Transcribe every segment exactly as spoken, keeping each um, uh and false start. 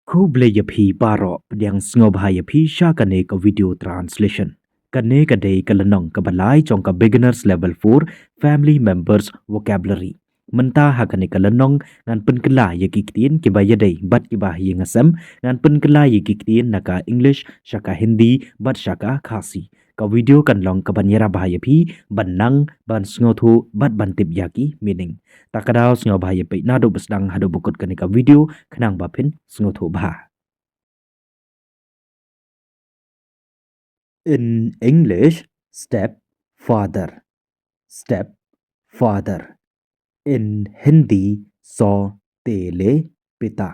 Khublei ïa phi baroh, pdiang sngewbha ïa phi sha kane ka video translation. Kane ka dei ka lynnong kaba lai jong ka beginners level four, family members vocabulary. Mynta ha kane ka lynnong ngan pynkylla ïa ki ktien kiba ïadei bad kiba ha ïing ha sem, ngan pynkylla ïa ki ktien na ka English sha ka Hindi bad sha ka Khasi. Ka video kan long kaban ïarap bha ïa phi ban nang, ban sngewthuh bad ban tip ïa ki meaning. Ta ka daw sngewbha ïa peit naduh ba sdang haduh ba kut kane ka video khnang ba phin sngewthuh bha. In English, step father. Step father. In Hindi, सौतेले पिता.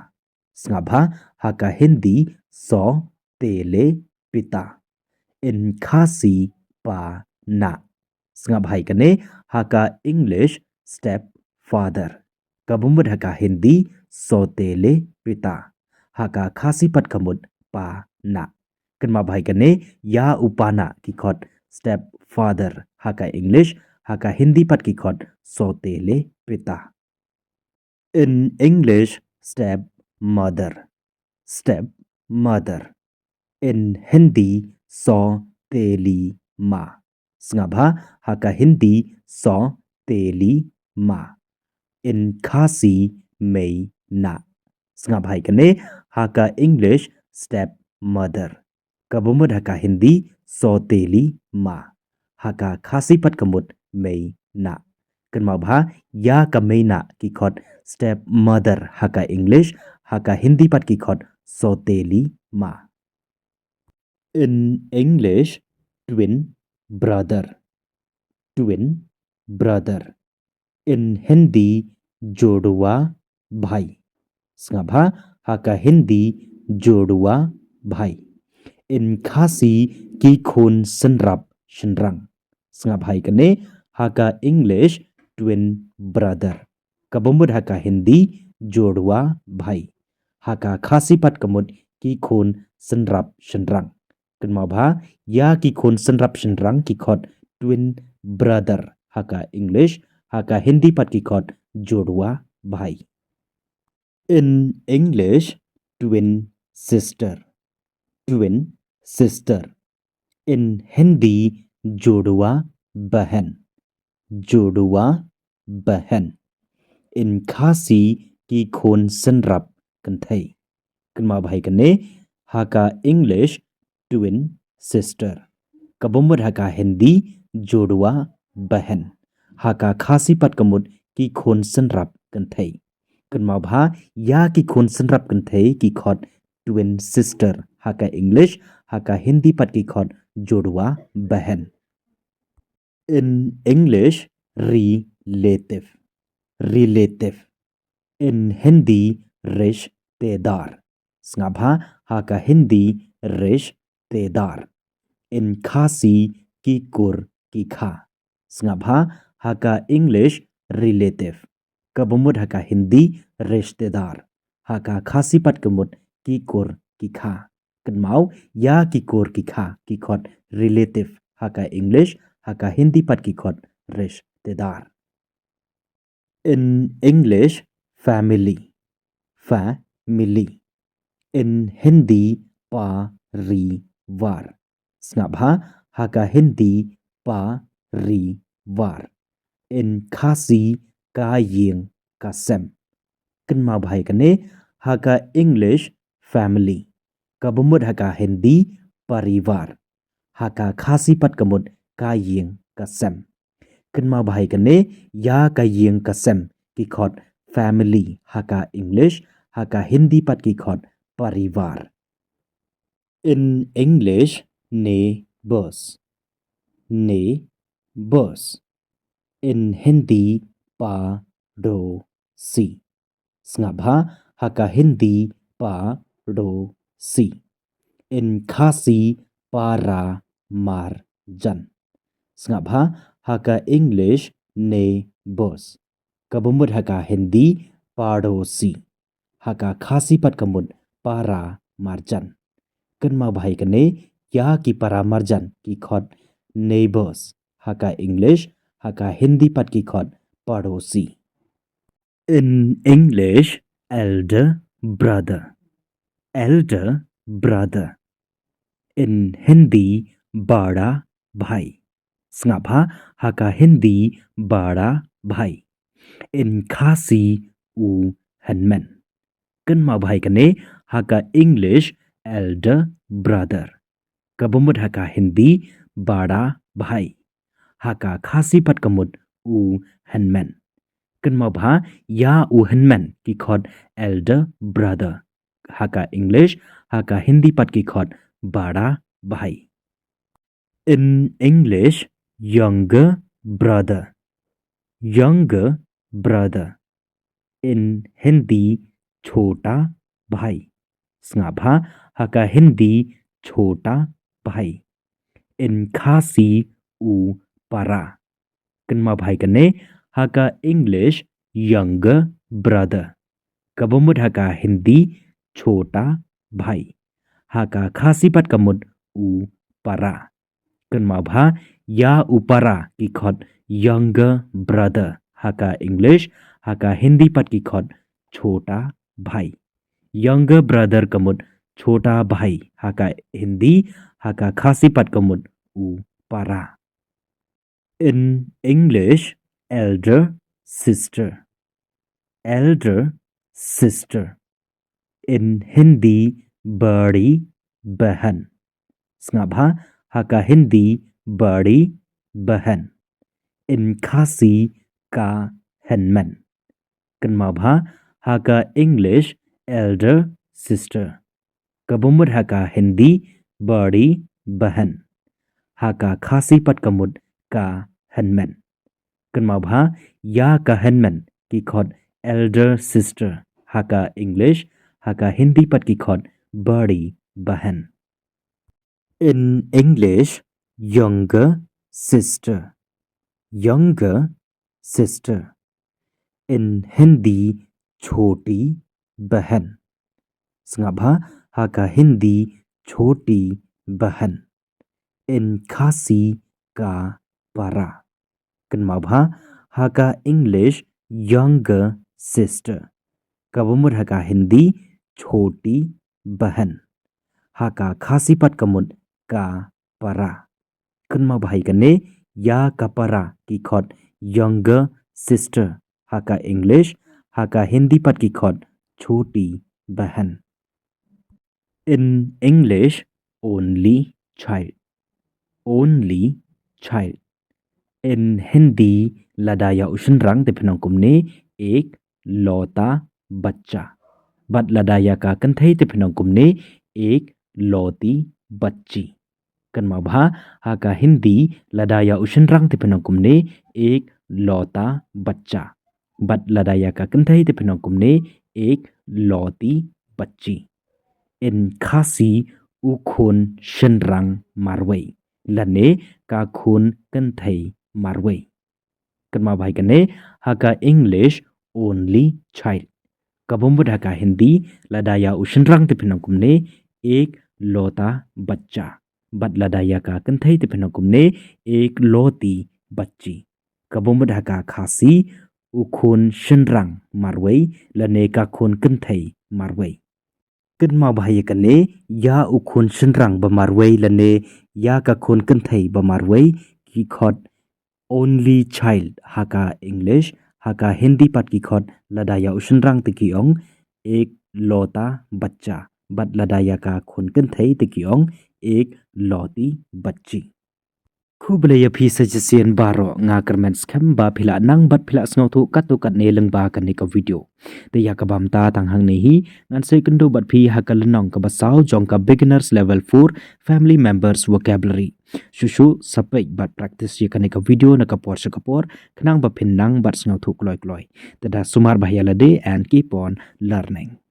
Sngap bha, ha ka Hindi, सौतेले पिता. In Khasi, pa na. Sngap bha ïa kane, ha ka English, step father. Kaba mut ha ka Hindi, सौतेले पिता. Ha ka Khasi pat ka mut, pa na. Kynmaw bha ïa kane, ïa u pa na ki khot step father ha ka English, ha ka Hindi pat ki khot सौतेले पिता. In English, step mother. Step mother. In Hindi, सौतेली माँ. Sngap bha, ha ka Hindi, सौतेली माँ. In Khasi, mei na. Sngap bha ïa kane, ha ka English, step mother. Kaba mut ha ka Hindi, सौतेली माँ. Ha ka Khasi pat ka mut, mei na. Kynmaw bha, ïa ka mei na ki khot step mother ha ka English, ha ka Hindi pat ki khot सौतेली माँ. In English, twin brother. Twin brother. In Hindi, जुड़वा भाई. Sngap bha, ha ka Hindi, जुड़वा भाई. In Khasi, ki khun synrap shynrang. Sngap bha ïa kane, ha ka English, twin brother. Kaba mut ha ka Hindi, जुड़वा भाई. Ha ka Khasi pat ka mut, ki khun synrap shynrang. Kynmaw bha, ïa ki khun synrap shynrang ki khot twin brother ha ka English, ha ka Hindi pat ki khot जुड़वा भाई. In English, twin sister. Twin sister. In Hindi, जुड़वा बहन. जुड़वा बहन. In Khasi, ki khun synrap kynthei. Kynmaw bha ïa kane, ha ka English, twin sister. Kaba mut ha ka Hindi, जुड़वा बहन. Ha ka Khasi pat ka mut, ki khun synrap kynthei. Kynmaw bha, ïa ki khun synrap kynthei ki khot twin sister ha ka English, ha ka Hindi pat ki khot जुड़वा बहन. In English, relative. Relative. In Hindi, रिश्तेदार. Sngap bha, ha ka Hindi, रिश्तेदार. In Khasi, ki kur ki kha. Sngap bha, ha ka English, relative. Kaba mut ha ka Hindi, रिश्तेदार. Ha ka Khasi pat ka mut, ki kur ki kha. Kynmaw, ïa ki kur ki kha ki khot relative ha ka English, ha ka Hindi pat ki khot रिश्तेदार. In English, family. Family. In Hindi, परिवार. Sngap bha, ha ka Hindi, परिवार. In Khasi, ka ïing ka sem. Kynmaw bha ïa kane, ha ka English, family. Kaba mut ha ka Hindi, परिवार. Ha ka Khasi pat ka mut, ka ïing ka sem. Kynmaw bha ïa kane, ïa ka ïing ka sem ki khot family ha ka English, ha ka Hindi pat ki khot परिवार. In English, neighbors. Neighbors. In Hindi, पड़ोसी. Sngap bha, ha ka Hindi, पड़ोसी. In Khasi, paramarjan. Sngap bha, ha ka English, neighbors. Kaba mut ha ka Hindi, पड़ोसी. Ha ka Khasi pat ka mut, paramarjan. Kynmaw bha ïa kane, ïa ki paramarjan ki khot neighbors ha ka English, ha ka Hindi pat ki khot पड़ोसी. In English, elder brother. elder brother. In Hindi, bada bhai. Sngap bha, ha ka Hindi, bada bhai. In Khasi, u hynmen. Kynmaw bha ïa kane, ha ka English, elder brother. Kaba mut ha ka Hindi, bada bhai. Ha ka Khasi pat ka mut, u hynmen. Kynmaw bha, ïa u hynmen ki khot elder brother. Ha ka English, ha ka Hindi pat ki khot bada bhai. In English, younger brother. Younger brother. In Hindi, chota bhai. Sngap bha, ha ka Hindi, chota bhai. In Khasi, u para. Kynmaw bha ïa kane, ha ka English, younger brother. Kaba mut ha ka Hindi, chota bhai. Ha ka Khasi pat ka mut, u para. Kynmaw bha, ïa u para ki khot younger brother. Ha ka English, ha ka Hindi pat ki khot chota bhai. Younger brother ka mut chota bhai. Ha ka Hindi, ha ka Khasi pat ka mut u para. In English, elder sister. Elder sister. In Hindi, badi bahan. Sngap bha, ha ka Hindi, badi bahan. In Khasi, ka hynmen. Kynmaw bha, ha ka English, elder sister. Kaba mut ha ka Hindi, badi bahan. Ha ka Khasi pat ka mut ka hynmen. Kynmaw bha, ïa ka hynmen ki khot elder sister. Ha ka English, ha ka Hindi pat ki khot badi bahan. In English, younger sister. Younger sister. In Hindi, choti bahan. Sngap bha, ha ka Hindi, choti bahan. In Khasi, ka para. Kynmaw bha, ha ka English, younger sister. Kaba mut ha ka Hindi, choti bahan. Ha ka Khasi pat ka mut ka para. Kynmaw bha ïa kane, ïa ka para ki khot younger sister. Ha ka English, ha ka Hindi pat ki khot choti bahan. In English, only child. Only child. In Hindi, lada ïa u shynrang te phin ong kumne, ek lota bachcha. Bad lada ïa ka kynthei te phin ong kumne, ek loti bachchi. Kynmaw bha, ha ka Hindi, lada ïa u shynrang te phin ong kumne, ek lota bachcha. Bad lada ïa ka kynthei te phin ong kumne, ek loti bachchi. In Khasi, u khun shynrang marwei. Lane ka khun kynthei marwei. Kynmaw bha ïa kane, ha ka English, only child. Kaba mut ha ka Hindi, lada ïa u shynrang te phin ong kumne, ek lota bachcha. Bad lada ïa ka kynthei te phin ong kumne, ek loti bachchi. Kaba mut ha ka Khasi, u khun shynrang marwei, lane ka khun kynthei marwei. Kynmaw bha ïa kane, ïa u khun shynrang ba marwei lane ïa ka khun kynthei ba marwei, ki khot only child ha ka English, ha ka Hindi pat ki khot lada ïa u shynrang te ki ong ek lota bachcha. Bad lada ïa ka khun kynthei te ki ong ek loti bachchi. Khublei ïa phi sa shisien baroh, nga kyrmen skhem ba phi la nang bad phi la sngewthuh katto katne lyngba kane ka video. Te ïa kaba mynta tang hangne hi, ngan sa ïakynduh bad phi ha ka lynnong kaba saw jong ka beginners level four family members vocabulary. Shuh shuh sa peit bad practice ïa kane ka video na ka por sha ka por, khnang ba phin nang bad sngewthuh kloi kloi. Te da sumar bha ïa lade and keep on learning.